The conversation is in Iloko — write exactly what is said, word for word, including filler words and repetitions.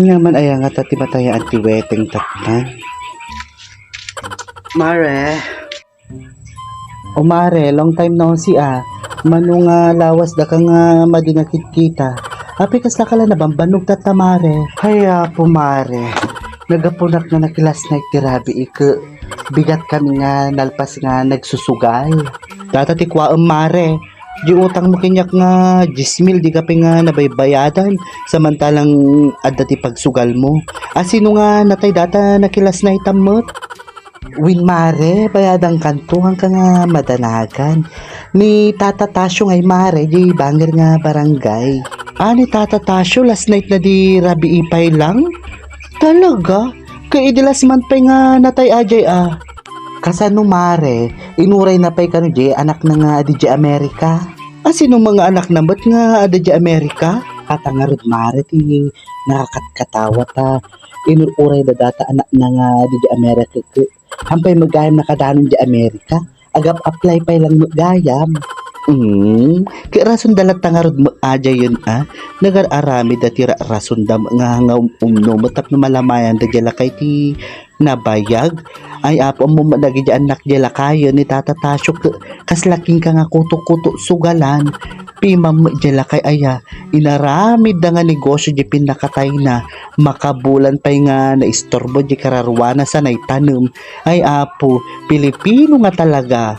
Nyaman aya ngata ti matayaan ti weteng tattan? Mare. O mare, long time no see a. Mano nga lawas daka nga madi nga kitkita. Apay kasla ka la nabambannog tatta, mare? Hay apo, mare. Nagapunak nga nakilasnay ti rabii ket bigat kami nga nalpas nga nagsusugal. Data ti kuaem, mare. Di utang mo kaniak nga dies mil di ka pay nga nabaybayadan samantalang adda ti pagsugal mo. Asino nga natay data nakilasnay tammet? Wen mare, bayadankanto, haanka nga madanagan. Ni Tata Tasyo ngay mare, di bangir nga barangay. Ah, ni Tata Tasyo, last night na di rabii pay lang? Talaga? Kay idi last month pay nga natay ajay a. Kasano mare, inuray na pay kano di anak na nga adi di Amerika? Asino nga anak na met nga adi di Amerika? Kata ngarud mare ti nakakatkatawa ta inuray da data anak na nga adi di Amerika ke. Hampay met gayam nakadanon di Amerika. Agap-apply pay lang met gayam. Hmm, kay rason da latta ngarud met ajayen a. Nagar-aramid da ti ra-, rason da met nga, nga um-, umno met tapno malamayan da di lakay ti nabayag. Ay, apo, ammo met dagiti annak di lakayen ni Tata Tasyo ke-, kasla kenka nga kuto-kuto sugalan. Piman met di lakay aya, inaramid da nga negosyo di pinnakatayna. Makabulan pay nga naistorbo di kararuana sa naitanem. Ay, apo, Pilipino nga talaga.